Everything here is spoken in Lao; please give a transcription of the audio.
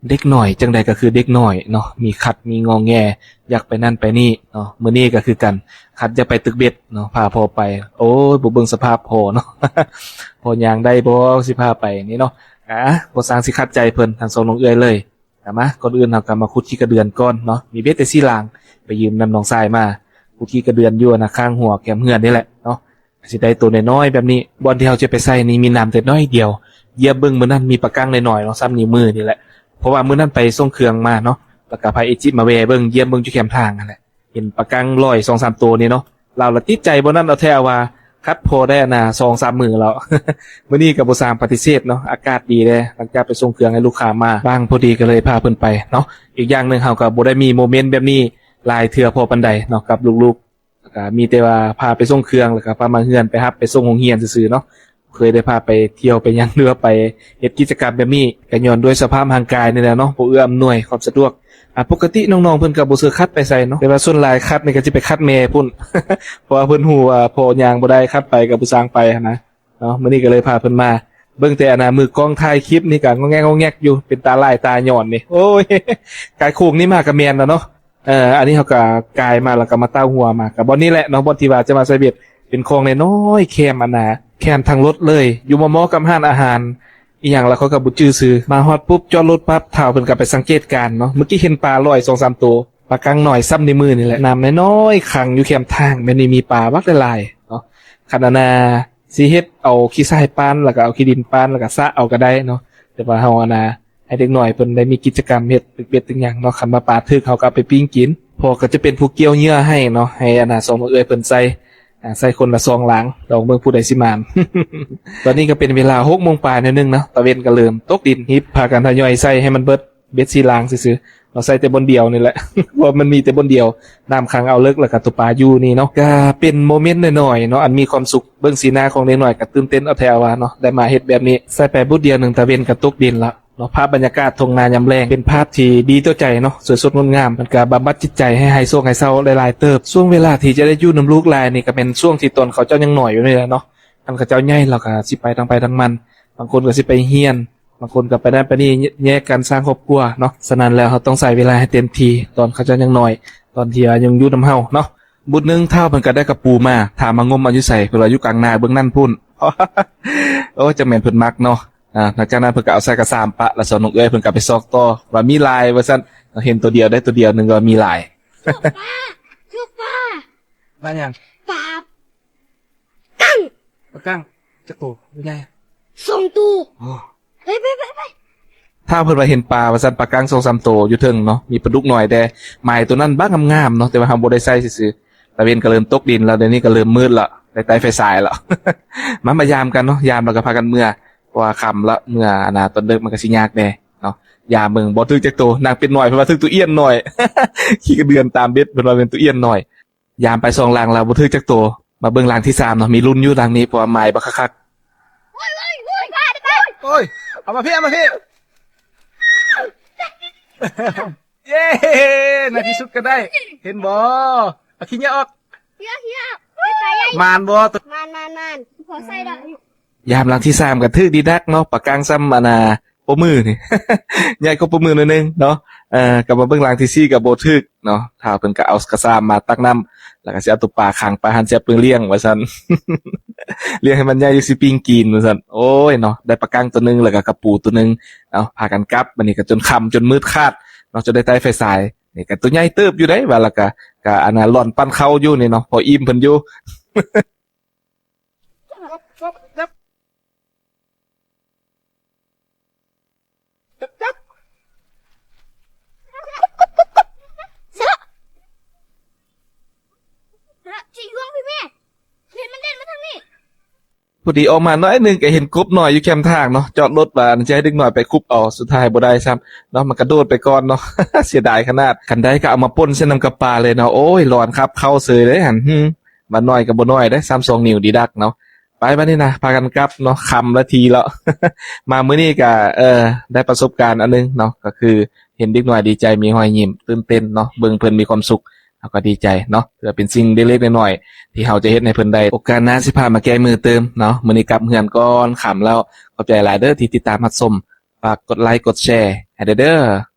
ເດັກນ້ອຍຈັ່ງໃດກໍຄືເດັກນ້ອຍເນາະ ມີຂັດມີງອແງ ຢາກໄປນັ້ນໄປນີ້ເນາະ. ມື້ນີ້ກໍຄືກັນ ຂັດຢາກໄປຕຶກເບັດເນາະ ພາພໍ່ໄປ ໂອ້ຍ ບໍ່ເບິ່ງສະພາບພໍ່ເນາະ ພໍ່ຍ່າງໄດ້ບໍ່ ຊິພາໄປນີ້ເນາະ. ອາ ບໍ່ຊ່າງຊິຂັດໃຈເພິ່ນທັງສອງນ້ອງເອື້ອຍເລີຍ. ກະມາ ກ່ອນອື່ນເຮົາກະມາຂຸດຂີ້ກະເດືອນກ່ອນເນາະ ມີເບັດແຕ່ສີ່ລາງ ໄປຢືມນຳນ້ອງຊາຍມາ ຂຸດຂີ້ກະເດືອນຢູ່ອັນນະ ຂ້າງຫົວແຄມເຮືອນນີ້ແຫຼະເນາະ. ກະຊິໄດ້ໂຕນ້ອຍໆແບບນີ້ ບ່ອນທີ່ເຮົາຈະໄປໃສ່ນີ້ມີນ້ຳແຕ່ໜ້ອຍດຽວ ຢຽບເບິ່ງມື້ນັ້ນມີປາກັງນ້ອຍໆເນາະ ສ່ຳນິ້ວມືນີ້ແຫຼະ. ເພາະວ່າມື້ນັ້ນໄປສົ່ງເຄື່ອງມາເນາະ ແລ້ວກະພາເອຈິມາແວ່ເບິ່ງ ຢຽບເບິ່ງຢູ່ແຄມທາງຫັ້ນແຫຼະ ເຫັນປາກັງລອຍສອງສາມໂຕນີ້ເນາະ ລາວລະຕິດໃຈບ່ອນນັ້ນເອົາແທ້ວ່າ ຂັດພໍໄດ້ອັນນະ ສອງສາມມື້ແລ້ວ. ມື້ນີ້ກໍບໍ່ຊ່າງປະຕິເສດເນາະ ອາກາດດີເດ້ ຫຼັງຈາກໄປສົ່ງເຄື່ອງໃຫ້ລູກຄ້າມາ ວ່າງພໍດີກໍເລີຍພາເພິ່ນໄປເນາະ. ອີກຢ່າງໜຶ່ງ ເຮົາກໍບໍ່ໄດ້ມີໂມເມັນແບບນີ້ຫຼາຍເທື່ອພໍປານໃດເນາະ ກັບລູກໆ ແລ້ວກໍມີແຕ່ວ່າພາໄປສົ່ງເຄື່ອງ ແລ້ວກໍພາມາເຮືອນ ໄປຮັບໄປສົ່ງໂຮງຮຽນຊື່ໆເນາະ. ເຄີຍໄດ້ພາໄປທ່ຽວໄປຫຍັງ ຫຼືວ່າໄປເຮັດກິດຈະກຳແບບນີ້ ກໍຍ້ອນດ້ວຍສະພາບຮ່າງກາຍນີ້ແຫຼະເນາະ ບໍ່ເອື້ອອຳນວຍຄວາມສະດວກ. ອາ ປົກກະຕິນ້ອງໆເພິ່ນກໍບໍ່ເຊີຍຂັດໄປໃສເນາະ ແຕ່ວ່າສ່ວນຫຼາຍຂັດນີ້ກໍຊິໄປຂັດແມ່ພຸ້ນ ເພາະວ່າເພິ່ນຮູ້ວ່າພໍ່ຍ່າງບໍ່ໄດ້ ຂັດໄປກໍບໍ່ຊ່າງໄປຫັ້ນນະເນາະ. ມື້ນີ້ກໍເລີຍພາເພິ່ນມາ ເບິ່ງແຕ່ອັນນະ ມືກ້ອງຖ່າຍຄລິບນີ້ກໍງອແງກງອແງກຢູ່ ເປັນຕາຫຼ້າຍຕາຍ້ອນນີ້ ໂອ້ຍ ກາຍໂຄ້ງນີ້ມາກໍແມ່ນແລ້ວເນາະ. ເອີ ອັນນີ້ເຮົາກໍກາຍມາ ແລ້ວກໍມາເຕົ້າຫົວມາ ກໍບ່ອນນີ້ແຫຼະເນາະ ບ່ອນທີ່ວ່າຈະມາໃສ່ເບັດ ເປັນຄອງນ້ອຍໆ ແຄມອັນນະ ແຄມທາງລົດເລີຍ ຢູ່ມໍ່ໆກັບຮ້ານອາຫານອີ່ຫຍັງລະ ຂ້ອຍກໍບໍ່ຈື່ຊື່. ມາຮອດປຸບ ຈອດລົດປັບ ທ້າວເພິ່ນກໍໄປສັງເກດການເນາະ ເມື່ອກີ້ເຫັນປາລອຍສອງສາມໂຕ ປາກັງນ້ອຍສ່ຳນິ້ວມືນີ້ແຫຼະ ນ້ຳນ້ອຍໆຂັງຢູ່ແຄມທາງ ແບບນີ້ມີປາບັກຫຼາຍໆເນາະ. ຄັນອັນນະ ຊິເຮັດເອົາຂີ້ຊາຍປານ ແລ້ວກໍເອົາຂີ້ດິນປານ ແລ້ວກໍສະເອົາກໍໄດ້ເນາະ ແຕ່ວ່າເຮົາອັນນະ ໃຫ້ເດັກນ້ອຍເພິ່ນໄດ້ມີກິດຈະກຳເຮັດ ຕຶກເບັດຕຶກຫຍັງເນາະ. ຄັນວ່າປາຖືກ ເຮົາກໍເອົາໄປປີ້ງກິນ ພໍ່ກໍຈະເປັນຜູ້ກ່ຽວເຫຍື່ອໃຫ້ເນາະ ໃຫ້ອັນນະ ສອງນ້ອງເອື້ອຍເພິ່ນໃສ່ ອາ ໃສ່ຄົນລະສອງລາງ ລອງເບິ່ງຜູ້ໃດຊິໝານ. ຕອນນີ້ກໍເປັນເວລາຫົກໂມງປາຍໜ້ອຍໜຶ່ງເນາະ ຕາເວັນກໍເລີ່ມຕົກດິນ ຮີບພາກັນທະຍອຍໃສ່ໃຫ້ມັນເບິດ ເບັດສີ່ລາງຊື່ໆເນາະ ໃສ່ແຕ່ບ່ອນດຽວນີ້ແຫຼະ ເພາະມັນມີແຕ່ບ່ອນດຽວ ນ້ຳຂັງເອົາເລິກ ແລ້ວກໍຕົວປາຢູ່ນີ້ເນາະ. ກໍເປັນໂມເມັນນ້ອຍໆເນາະ ອັນມີຄວາມສຸກ ເບິ່ງສີໜ້າຂອງເດັກນ້ອຍກໍຕື່ນເຕັ້ນເອົາແທ້ວ່າເນາະ ໄດ້ມາເຮັດແບບນີ້. ໃສ່ໄປບຸດດຽວໜຶ່ງ ຕາເວັນກໍຕົກດິນລະເນາະ. ພາບບັນຍາກາດທົ່ງນາຍາມແລງ ເປັນພາບທີ່ດີຕໍ່ໃຈເນາະ ສວຍສົດງົດງາມ ມັນກໍບຳບັດຈິດໃຈໃຫ້ຫາຍໂສກຫາຍເສົ້າໄດ້ຫຼາຍເຕີບ. ຊ່ວງເວລາທີ່ຈະໄດ້ຢູ່ນຳລູກຫຼາຍນີ້ ກໍແມ່ນຊ່ວງທີ່ຕອນເຂົາເຈົ້າຍັງນ້ອຍຢູ່ນີ້ແຫຼະເນາະ ຄັນເຂົາເຈົ້າໃຫຍ່ແລ້ວກໍຊິໄປທາງໃຜທາງມັນ ບາງຄົນກໍຊິໄປຮຽນ ບາງຄົນກໍໄປນັ້ນໄປນີ້ ແຍກກັນສ້າງຄອບຄົວເນາະ. ສະນັ້ນແລ້ວ ເຮົາຕ້ອງໃຊ້ເວລາໃຫ້ເຕັມທີ່ ຕອນເຂົາເຈົ້າຍັງນ້ອຍ ຕອນທີ່ວ່າຍັງຢູ່ນຳເຮົາເນາະ. ບຸດໜຶ່ງ ທ້າວເພິ່ນກໍໄດ້ກະປູມາ ຖາມວ່າງົມເອົາຢູ່ໃສ ເພິ່ນວ່າຢູ່ກາງນາເບື້ອງນັ້ນພຸ້ນ. ໂອ້ ຈັ່ງແມ່ນເພິ່ນມັກເນາະ. ອາ ຫຼັງຈາກນັ້ນເພິ່ນກໍເອົາໃສ່ກະສາມປະ ແລ້ວສອງນ້ອງເອື້ອຍເພິ່ນກໍໄປຊອກຕໍ່ວ່າມີຫຼາຍວ່າຊັ້ນ ເຫັນໂຕດຽວໄດ້ໂຕດຽວໜຶ່ງວ່າມີຫຼາຍ. ປາຫຍັງ? ປາ ປາກັງ ປາກັງ ຈັກໂຕ? ໃຫຍ່ ສອງໂຕ. ໂອ້ ໄປ ໄປ ໄປ ໄປ. ທ້າວເພິ່ນວ່າເຫັນປາວ່າຊັ້ນ ປາກັງສອງສາມໂຕຢູ່ເທິງເນາະ ມີປາດຸກນ້ອຍແດ່ ໝາຍໂຕນັ້ນບັກງາມໆເນາະ ແຕ່ວ່າເຮົາບໍ່ໄດ້ໃສ່ຊື່ໆ. ຕາເວັນກໍເລີ່ມຕົກດິນແລ້ວ ດຽວນີ້ກໍເລີ່ມມືດແລ້ວ ໄດ້ໄຕ້ໄຟສາຍແລ້ວ. ມາ ມາຢາມກັນເນາະ ຢາມແລ້ວກໍພາກັນເມືອ ເພາະວ່າຄ່ຳແລ້ວ ເມືອອັນນະ ຕອນເດິກມັນກໍຊິຍາກແດ່ເນາະ. ຢາມເບິ່ງບໍ່ຖືກຈັກໂຕ ນາງເປັນນ້ອຍ ເພິ່ນວ່າຖືກໂຕອ້ຽນນ້ອຍ ຂີ້ກະເດືອນຕາມເບັດ ເພິ່ນວ່າແມ່ນໂຕອ້ຽນນ້ອຍ. ຢາມໄປສອງຫຼັງແລ້ວບໍ່ຖືກຈັກໂຕ ມາເບິ່ງຫຼັງທີສາມເນາະ ມີລຸ້ນຢູ່ຫຼັງນີ້ ເພາະວ່າໝາຍບັກຄັກໆ. ໂອ້ຍ ເອົາມາພີ້ ເອົາມາພີ້. ເຢ້ ໃນທີ່ສຸດກໍໄດ້ ເຫັນບໍ່? ເອົາຂີ້ເຫຍື້ອອອກ. ເຫຍື້ອ ເຫຍື້ອ ໝານບໍ່? ໝານ ໝານ ໝານ ພໍໃສ່ດອກ. ຢາມຫຼັງທີສາມກໍຖືກດີດັກເນາະ ປາກັງສ່ຳອັນນະ ໂປ້ມືນີ້ ໃຫຍ່ກວ່າໂປ້ມືໜ້ອຍໜຶ່ງເນາະ. ເອີ ກໍມາເບິ່ງຫຼັງທີສີ່ກໍບໍ່ຖືກເນາະ ທ້າວເພິ່ນກໍເອົາກະຊາມມາຕັກນ້ຳ ແລ້ວກໍຊິເອົາໂຕປາຂັງປາຫັ້ນ ຊິເອົາໄປລ້ຽງວ່າຊັ້ນ ລ້ຽງໃຫ້ມັນໃຫຍ່ ຊິປີ້ງກິນວ່າຊັ້ນ. ໂອ້ຍເນາະ ໄດ້ປາກັງໂຕໜຶ່ງ ແລ້ວກໍກະປູໂຕໜຶ່ງເນາະ. ພາກັນກັບ ບັດນີ້ກໍຈົນຄ່ຳຈົນມືດຂາດເນາະ ຈົນໄດ້ໄຕ້ໄຟສາຍ. ນີ້ກໍໂຕໃຫຍ່ເຕີບຢູ່ເດ້ ວ່າແລ້ວກໍ ກໍອັນນະ ລ່ອນປັ້ນເຂົ້າຢູ່ນີ້ເນາະ ພໍອີ່ມເພິ່ນຢູ່. ພໍດີອອກມາໜ້ອຍໜຶ່ງກໍເຫັນກົບນ້ອຍຢູ່ແຄມທາງເນາະ ຈອດລົດວ່າຈະໃຫ້ເດັກນ້ອຍໄປຂຸບເອົາ ສຸດທ້າຍບໍ່ໄດ້ຊ້ຳເນາະ ມັນກະໂດດໄປກ່ອນເນາະ. ເສຍດາຍຂະໜາດ ຄັນໄດ້ກໍເອົາມາປົ່ນໃສ່ນຳກັບປາເລີຍເນາະ. ໂອ້ຍ ລ່ອນຄັບເຂົ້າເຊີຍເດ້ຫັ້ນ ຫື ວ່າໜ້ອຍກໍບໍ່ໜ້ອຍເດ້ ຊ້ຳສອງນິ້ວດີດັກເນາະ. ໄປບັດນີ້ນະ ພາກັນກັບເນາະ ຄ່ຳລະທີແລ້ວ. ມາມື້ນີ້ກະ ເອີ ໄດ້ປະສົບການອັນໜຶ່ງເນາະ ກໍຄືເຫັນເດັກນ້ອຍດີໃຈ ມີຮອຍຍິ້ມ ຕື່ນເຕັ້ນເນາະ ເບິ່ງເພິ່ນມີຄວາມສຸກ ເຮົາກໍດີໃຈເນາະ ເພື່ອເປັນສິ່ງເລັກໆນ້ອຍໆ ທີ່ເຮົາຈະເຮັດໃຫ້ເພິ່ນໄດ້. ໂອກາດໜ້າຊິພາມາແກ້ມືຕື່ມເນາະ. ມື້ນີ້ກັບເຮືອນກ່ອນ ຄ່ຳແລ້ວ. ຂອບໃຈຫຼາຍເດີທີ່ຕິດຕາມຮັບຊົມ. ຝາກກົດໄລກົດແຊ ໃຫ້ແດ່ເດີ້.